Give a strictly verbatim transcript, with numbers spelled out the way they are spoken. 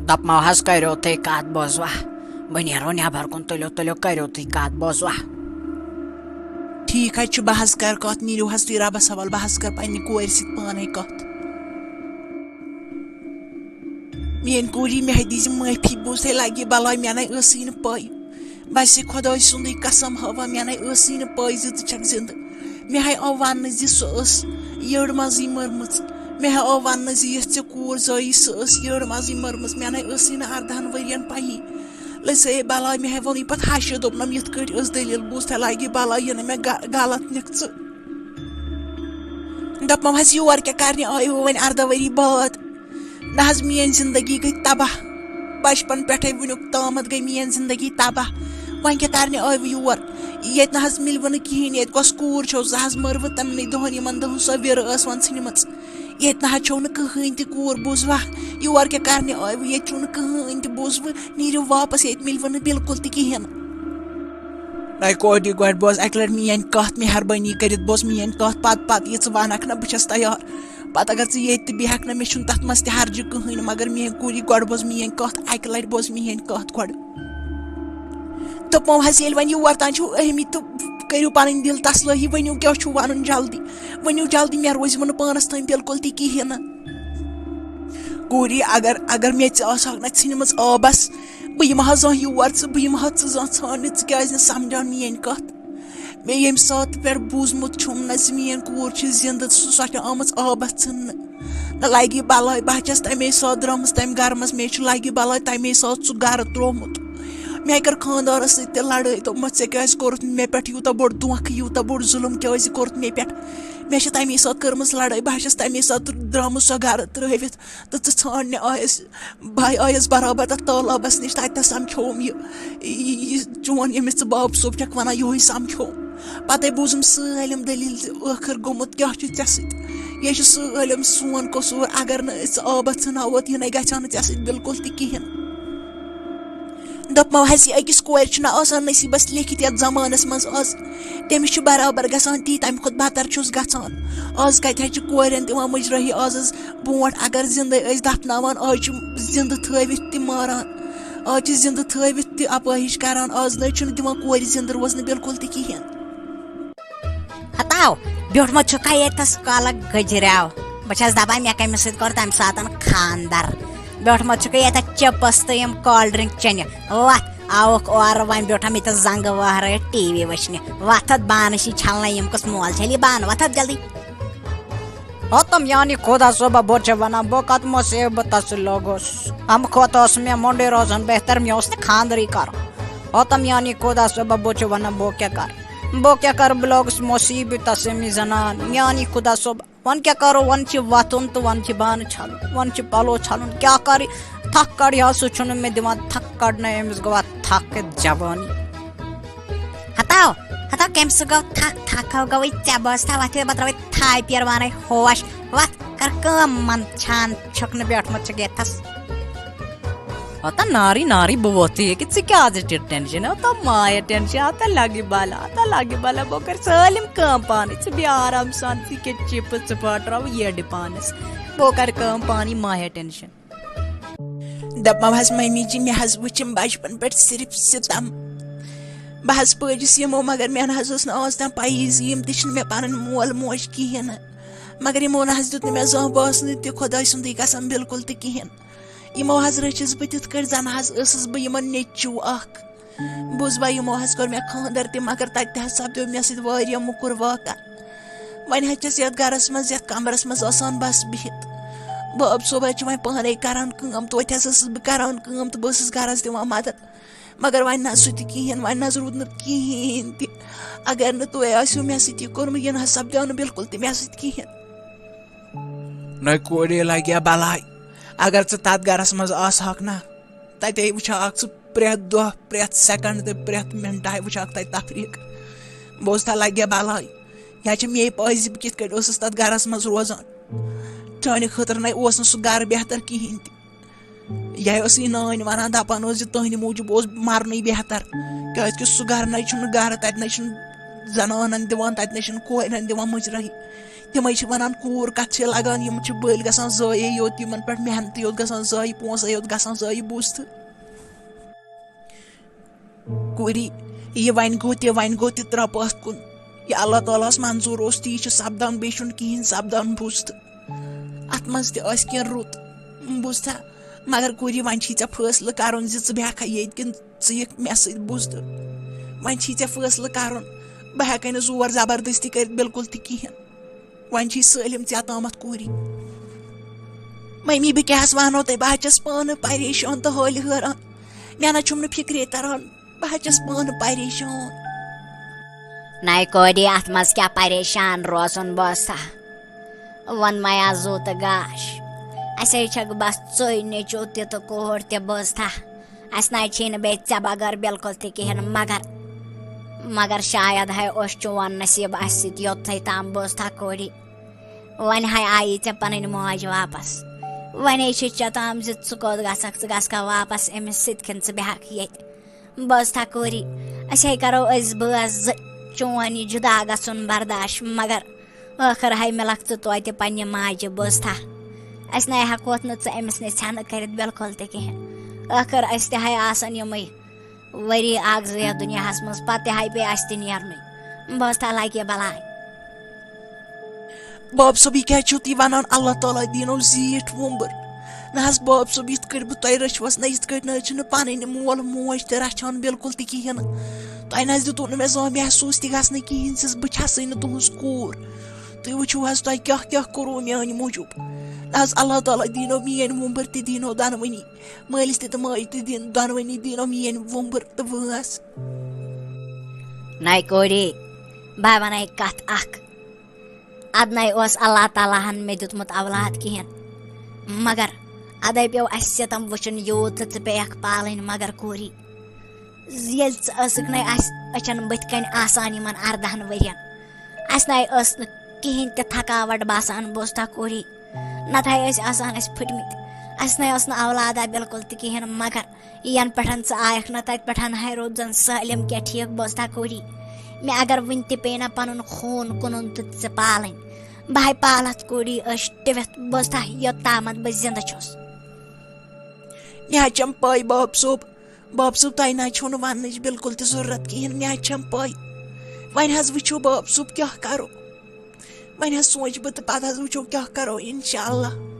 دپمو حظ، کٔرِو تُہۍ کتھ، بوزوا؟ بہٕ نیرو نٮ۪بر کُن، تُلِو، تُلِو، کٔرِو تُہۍ کتھ، بوزوا؟ ٹھیٖک حظ چھُ، بہٕ حظ کرٕ کتھ، نیٖرِو حظ تُہۍ ربس حوالہٕ، بہٕ حظ کرٕ پننہِ کورِ سۭتۍ پانے کتھ۔ میٲنۍ کوٗری، مےٚ دیٖزِ معٲفی، بوٗز تۄہہِ، لگہِ بلاے، مےٚ نے ٲسٕے نہٕ پَے۔ بس خۄداے سُنٛدٕے قسم ہاوا، مےٚ نے ٲسٕے نہٕ پَے زِ ژٕ چھکھ زِندٕ۔ مےٚ ہے آو وننہٕ زِ سۄ ٲس یٔڑ منٛزٕے مٔرمٕژ۔ مےٚ ہے آو وننہٕ زِ یۄس ژےٚ کوٗر زٲیِج، سۄ ٲس یٔڑ منٛزٕے مٔرمٕژ، مےٚ نے ٲسٕے نہٕ اردہن ؤرین پَیی۔ لٔج سۄ ہے بلاے، مےٚ ہے ووٚنُے پتہٕ ہشہِ، دوٚپنم، یِتھ کٲٹھۍ ٲس دٔلیٖل، بوٗز تۄہہِ، لگہِ بلاے، یہِ نہٕ مےٚ غ-، غلط نِکھ ژٕ۔ دپمو حظ، یور کیٛاہ کرنہِ آیوٕ وۄنۍ اردہ ؤری بعد؟ نہ حظ، میٲنۍ زندگی گٔے تباہ۔ بچپن پٮ۪ٹھے وُنیُک تامتھ گٔے میٲنۍ زندگی تباہ۔ وۄنۍ کیٛاہ کرنہِ آیوٕ یور؟ ییٚتہِ نہ حظ مِلوٕ نہٕ کِہیٖنۍ، ییٚتہِ کۄس کوٗر چھو، سۄ حظ مٔروٕ تمنٕے دۄہن، یِمن دۄہن سۄ وِرٕ ٲس وۄنۍ ژھٕنمٕژ۔ ییٚتہِ نہ حظ چھو نہٕ کٕہٕنۍ تہِ کوٗر، بوٗزوا؟ یور کیٛاہ کرنہِ آیوٕ؟ ییٚتہِ چھو نہٕ کٕہٕنۍ تہِ، بوٗزوٕ؟ نیٖرِو واپس، ییٚتہِ مِلوٕ نہٕ بالکل تہِ کِہیٖنۍ۔ اے کوٹی، گۄڈٕ بوز اکہِ لٹہِ میٲنۍ کتھ، مہربٲنی کٔرِتھ بوز میٲنۍ کتھ، پتہٕ، پتہٕ یہِ ژٕ ونکھ نہ، بہٕ چھس تیار۔ پتہٕ اگر ژٕ ییٚتہِ تہِ بیٚہکھ نہ، مےٚ چھُنہٕ تتھ منٛز تہِ حرجہِ کٕہٕنۍ، مگر میٲنۍ کوٗری، گۄڈٕ بوز میٲنۍ کتھ، اکہِ لٹہِ بوز میٲنۍ کتھ گۄڈٕ۔ دوٚپمو حظ، ییٚلہِ وۄنۍ یور تام چھِو آمٕتۍ تہٕ کٔرِو پنٕنۍ دِل تسلٲہی، ؤنِو کیٛاہ چھُو ونُن جلدی، ؤنِو جلدی، مےٚ روزِ وۄنۍ نہٕ پانس تام بالکل تہِ کِہیٖنۍ نہٕ۔ کوٗری، اگر، اگر مےٚ ژٕ آسہٕ ہاکھ نہ ژھٕنمٕژ آبس، بہٕ یِمہٕ ہا زانٛہہ یور ژٕ، بہٕ یِمہٕ ہا ژٕ زانٛہہ ژھانٛڈنہِ، ژٕ کیٛازِ نہٕ سمجھان میٲنۍ کتھ؟ مےٚ ییٚمہِ ساتہٕ پٮ۪ٹھ بوٗزمُت چھُم نہ زِ میٲنۍ کوٗر چھِ زِندٕ، سۄ چھےٚ آمٕژ آبس ژھٕننہٕ۔ نہ لگہِ بلاے، بہٕ چھَس تَمے ساتہٕ درٛامٕژ تَمہِ گرٕ منٛز، مےٚ چھُ لگہِ بلاے تَمے ساتہٕ سُہ گرٕ ترٛوومُت۔ مےٚ کٔر خانٛدارس سۭتۍ تہِ لڑٲے، دوٚپمَس، ژےٚ کیٛازِ کوٚرُتھ مےٚ پٮ۪ٹھ یوٗتاہ بوٚڑ دھوکہٕ، یوٗتاہ بوٚڑ ظُلُم کیٛازِ کوٚرُتھ مےٚ پٮ۪ٹھ؟ مےٚ چھِ تَمے ساتہٕ کٔرمٕژ لڑٲے، بہٕ چھَس تَمے ساتہٕ درٛامٕژ سۄ گرٕ ترٛٲوِتھ۔ تہٕ ژٕ ژھانٛڈنہِ آیَس، بہٕ آیَس برابر تَتھ تالابَس نِش، تَتہِ تَس سَمکھیووُم یہِ، یہِ، یہِ چون ییٚمِس ژٕ باب صٲب چھَکھ وَنان، یِہوٚے سَمکھیووُم۔ پَتَے بوٗزُم سٲلِم دٔلیٖل زِ ٲخٕر گوٚمُت کیٛاہ چھُ ژےٚ سۭتۍ۔ یہِ چھُ سٲلِم سون قصوٗر، اگر نہٕ أسۍ ژٕ آبَس ژھٕنہاوتھ، یہِ نَے گژھِ ہا نہٕ ژےٚ سۭتۍ بِلکُل تہِ کِہیٖنۍ۔ دوٚپمو حظ، یہِ أکِس کورِ چھُنہ آسان نصیٖبَس لیکھِتھ یَتھ زمانَس منٛز آز۔ تٔمِس چھُ برابر گژھان تی، تَمہِ کھۄتہٕ بدتر چھُس گژھان۔ آز کَتہِ حظ چھِ کورٮ۪ن دِوان مُجرٲہی؟ آز حظ برونٛٹھ اگر زِندَے ٲسۍ دفناوان، آز چھِ زِندٕ تھٲوِتھ تہِ ماران، آز چھِ زِندٕ تھٲوِتھ تہِ اپٲہِش کران، آز نَے چھُنہٕ دِوان کورِ زِندٕ روزنہٕ بِلکُل تہِ کِہیٖنۍ۔ ہتاو، بیوٗٹھمُت چھُکھا ییٚتٮ۪س کالہٕ گٔجریو؟ بہٕ چھَس دَپان، مےٚ کٔمِس سۭتۍ کوٚر تَمہِ ساتَن خانٛدر؟ بیوٗٹھمُت چھُکھا ییٚتٮ۪تھ چِپٕس تہٕ یِم کولڈ ڈرٛنٛک چیٚنہِ؟ وَتھ، آوُکھ اورٕ، وۄنۍ بیوٗٹھا مےٚ تہِ زنٛگہٕ وہرٲوِتھ ٹی وی وٕچھنہِ۔ وَتھ اَتھ بانہٕ چھِ چھَلنَے، یِم کُس مول چھَلہِ بانہٕ؟ وَتھ اَتھ جلدی۔ ہتم یعنی خدا صٲبہ، بہٕ چھِ وَنان، بہٕ کَتھ مُصیٖبتَس لوٚگُس؟ اَمہِ کھۄتہٕ اوس مےٚ مۄنڈٕے روزُن بہتر، مےٚ اوس نہٕ خانٛدرٕے کَرُن۔ ہتم یعنی خدا صٲبہ، بہٕ چھِ وَنان، بہٕ کیٛاہ کَرٕ؟ بہٕ کیٛاہ کَرٕ، بہٕ لوٚگُس مُصیٖبتَس، أمِس زَنان یعنی خدا صٲب۔ وۄنۍ کیٛاہ کَرو، وۄنۍ چھِ وَتھُن تہٕ وۄنۍ چھِ بانہٕ چھَلُن، وۄنۍ چھِ پَلو چھَلُن، کیٛاہ کَرٕ؟ تھَکھ کَڑِ ہا، سُہ چھُنہٕ مےٚ دِوان تھَکھ کَڑنَے، أمِس گوٚوا تھَکھ کٔرِتھ جوٲنی۔ ہتاو، ہتاو، کٔمۍ سُہ گوٚو تھکھ؟ تھکھ ہو گوٚوٕے ژےٚ، بہٕ ٲسۍ تھا وتھِ بتراوٕے تھایہِ پیٖر وانَے ہوش۔ وتھ، کر کٲم، من چھان چھُکھ نہٕ بیوٗٹھمُت چھُکھ ییٚتھس۔ ہتا ناری ناری، بہٕ ووتھٕے ییٚکہِ، ژٕ کیٛازِ ٹٮ۪نشن؟ ہتا مایہ ٹٮ۪نشن، ہتا لگہِ بلا، ہتا لگہِ بلا، بہٕ کرٕ سٲلِم کٲم پانے، ژٕ بیٚہہ آرام سان، ژٕ کھےٚ چپس، ژٕ پھاٹراو یٔڈ پانس، بہٕ کرٕ کٲم پانے، مایہ ٹٮ۪نشن۔ دپان حظ، ممی جی، مےٚ حظ وٕچھِم بچپن پٮ۪ٹھ صرف ستم۔ بہٕ حظ پٲجِس یِمو، مگر مےٚ نہ حظ اوس نہٕ آز تام پَیی زِ یِم تہِ چھِنہٕ مےٚ پَنٕنۍ مول موج کِہیٖنۍ نہٕ۔ مگر یِمو نہ حظ دیُت نہٕ مےٚ زانٛہہ باسنہٕ تہِ خۄداے سُنٛدُے قسم، بِلکُل تہِ کِہیٖنۍ۔ یِمو حظ رٔچھِس بہٕ تِتھ کٲٹھۍ زَن حظ ٲسٕس بہٕ یِمَن نیٚچوٗ اَکھ۔ بوٗزوا، یِمو حظ کوٚر مےٚ خانٛدر تہِ، مگر تَتہِ تہِ حظ سپدیو مےٚ سۭتۍ واریاہ موٚکُر واقعہ۔ وۄنۍ حظ چھَس یَتھ گَرَس منٛز، یَتھ کَمرَس منٛز آسان بَس بِہِتھ۔ بہٕ، بَب صٲب حظ چھُ وۄنۍ پانَے کَران کٲم، توتہِ حظ ٲسٕس بہٕ کَران کٲم تہٕ بہٕ ٲسٕس گَرَس دِوان مَدَد۔ مگر وۄنۍ نہ سُہ تہِ کِہیٖنۍ، وۄنۍ نہ حظ روٗد نہٕ کِہیٖنۍ تہِ۔ اگر نہٕ تُہۍ آسِو مےٚ سۭتۍ یہِ کوٚرمُت، یہِ نہ حظ سپدیو نہٕ بِلکُل تہِ مےٚ سۭتۍ کِہیٖنۍ۔ نَے کورِ لَگہِ ہا بَلاے، اگر ژٕ تَتھ گَرَس منٛز آسہٕ ہاکھ نہ، تَتے وٕچھِ ہاکھ ژٕ پرٛٮ۪تھ دۄہ، پرٛٮ۪تھ سٮ۪کنٛڈ تہٕ پرٛٮ۪تھ مِنٹہٕ ہاے وٕچھِ ہاکھ تَتہِ تفریٖق۔ بہٕ اوسُس تَتھ لَگہِ ہا بَلاے۔ یہِ حظ چھِ مے پَے زِ بہٕ کِتھ کٲٹھۍ اوسُس تَتھ گَرَس منٛز روزان۔ چانہِ خٲطرٕ نَے اوس نہٕ سُہ گَرٕ بہتر کِہیٖنۍ تہِ۔ یہِ اوس یہِ نانۍ وَنان، دَپان اوس زِ تُہٕنٛدِ موٗجوٗب اوس مَرنُے بہتر، کیٛازِکہِ سُہ گَرٕ نَے چھُنہٕ گَرٕ، تَتہِ نَے چھُنہٕ زَنانَن دِوان، تَتہِ نَے چھُنہٕ کورٮ۪ن دِوان مُجرٲہی۔ تِمے چھِ وَنان، کوٗر کَتھ چھِ لَگان، یِم چھِ بٔلۍ گژھان ضایع، یوت یِمَن پٮ۪ٹھ محنتٕے یوت گژھان ضایع، پونٛسَے یوت گژھان ضایع، بوٗزتھٕ؟ کوٗری، یہِ وۄنۍ گوٚو تہِ، وۄنۍ گوٚو تہِ، ترٛاو پَتھ کُن۔ یہِ اللہ تعالیٰ ہَس منظوٗر اوس تہِ، یہِ چھُ سَپدان، بیٚیہِ چھُنہٕ کِہیٖنۍ سَپدان، بوٗزتھٕ؟ اَتھ منٛز تہِ آسہِ کینٛہہ رُت، بوٗزتھا؟ مگر کوٗری، وۄنۍ چھی ژےٚ فٲصلہٕ کَرُن زِ ژٕ بیٚہکھا ییٚتہِ کِنہٕ ژٕ یِکھ مےٚ سۭتۍ، بوٗزتھٕ؟ وۄنۍ چھی ژےٚ فٲصلہٕ کَرُن، بہٕ ہٮ۪کَے نہٕ زور زبردستی کٔرِتھ بِلکُل تہِ کِہیٖنۍ۔ وۄنۍ چھی سٲلِم ژےٚ تامَتھ کوٗری۔ مٔمی، بہٕ کیٛاہ حظ وَنو تۄہہِ، بہٕ حظ چھَس پانہٕ پریشان تہٕ حٲلہِ حٲران، مےٚ نہ چھُم نہٕ فِکرے تَران، بہٕ حظ چھَس پانہٕ پریشان۔ نَے کوٗری، اَتھ منٛز کیٛاہ پریشان روزُن، بوزتھا؟ ووٚن مَیا زُو تہٕ گاش۔ اَسے چھَکھ بَس ژٕے نیٚچوٗ تہِ تہٕ کوٗر تہِ، بوزتھا؟ اَسہِ نَے چھی نہٕ بیٚیہِ ژےٚ بغٲر بِلکُل تہِ کِہیٖنۍ، مگر، مگر شاید ہے اوس چون نصیٖب اَسہِ سۭتۍ یوٚتتھٕے تام، بوزتھا کوٗری؟ وۄنۍ ہے آیی ژےٚ پَنٕنۍ موج واپَس۔ وۄنۍ ہے چھِ ژےٚ تام زِ ژٕ کوٚت گژھکھ، ژٕ گژھکھا واپَس أمِس سۭتۍ کِنہٕ ژٕ بیٚہکھ ییٚتہِ؟ بوزتھا کوٗری، أسۍ ہے کَرو أسۍ بٲژ زٕ چون یہِ جُدا گژھُن برداش، مگر ٲخٕر ہے مِلَکھ ژٕ توتہِ پنٛنہِ ماجہِ، بوزتھا؟ أسۍ نَے ہٮ۪کوتھ نہٕ ژٕ أمِس نِش ژھٮ۪نہٕ کٔرِتھ بِلکُل تہِ کِہیٖنۍ۔ ٲخٕر أسۍ تہِ ہے آسَن یِمَے ؤری اَکھ زٕ یَتھ دُنیاہَس منٛز، پَتہٕ تہِ ہے پیٚیہِ اَسہِ تہِ نیرنُے، بوزتھا؟ لَگہِ بَلاے۔ باب صٲب، یہِ کیٛازِ چھِو تُہۍ وَنان، اللہ تعالیٰ دیٖنو زیٖٹھ وُمبٕر؟ نہ حظ باب صٲب، یِتھ کٲٹھۍ بہٕ تۄہہِ رٔچھوَس نہ، یِتھ کٲٹھۍ نہ حظ چھِنہٕ پَنٕنۍ مول موج تہِ رَچھان بِلکُل تہِ کِہیٖنۍ نہٕ۔ تۄہہِ نہ حظ دیُتوُ نہٕ مےٚ زانٛہہ محسوٗس تہِ گژھنہٕ کِہیٖنۍ زِ بہٕ چھَسٕے نہٕ تُہٕنٛز کوٗر۔ تُہۍ وٕچھِو حظ، تۄہہِ کیٛاہ کیٛاہ کوٚروُ میٛانہِ موٗجوٗب۔ نہ حظ، اللہ تعالیٰ دیٖنو میٛٲنۍ وُمبٕر تہِ دیٖنو دۄنوٕنی، مٲلِس تہِ تہٕ ماجہِ تہِ دیٖن، دۄنوٕنی دیٖنو میٛٲنۍ وُمبٕر تہٕ وٲنٛس۔ نَے کوٗری، بہٕ وَنَے کَتھ اَکھ۔ اَدٕ نَے اوس اللہ تعالیٰ ہَن مےٚ دیُتمُت اولاد کِہیٖنۍ، مگر اَدَے پیوٚو اَسہِ سِتَم وٕچھُن یوٗت تہٕ ژٕ پیٚیَکھ پالٕنۍ مگر کوٗری۔ ییٚلہِ ژٕ ٲسٕکھ نَے اَسہِ أچھَن بٕتھِ کَنۍ آسان یِمَن اَردَہَن ؤرِیَن، اَسہِ نَے ٲس نہٕ کِہیٖنۍ تہِ تھکاوَٹ باسان، بوزتھا کوٗری؟ نَتہٕ ہے ٲسۍ آسان أسۍ پھٕٹمٕتۍ، اَسہِ نَے ٲس نہٕ اولادہ بِلکُل تہِ کِہیٖنۍ، مگر یَنہٕ پٮ۪ٹھ ژٕ آیَکھ نہ، تَتہِ پٮ۪ٹھ ہے روٗد زَن سٲلِم کینٛہہ ٹھیٖک، بوزتھا کوٗری؟ مےٚ اگر وٕنہِ تہِ پیٚیہِ نہ پَنُن خوٗن کٕنُن تہٕ ژٕ پالٕنۍ، بہٕ ہے پالَتھ کوٗری أچھ ٹِوِتھ، بوزتھا، یوٚت تامَتھ بہٕ زِندٕ چھُس۔ مےٚ حظ چھَم پَے باب صٲب، باب صٲب، تۄہہِ نہ حظ چھو نہٕ وَننٕچ بِلکُل تہِ ضروٗرت کِہیٖنۍ، مےٚ حظ چھَم پَے۔ وۄنۍ حظ وٕچھو باب صٲب کیٛاہ کَرو، وۄنۍ حظ سونٛچہٕ بہٕ تہٕ پَتہٕ حظ وٕچھو کیٛاہ کَرو، اِنشاء اللہ۔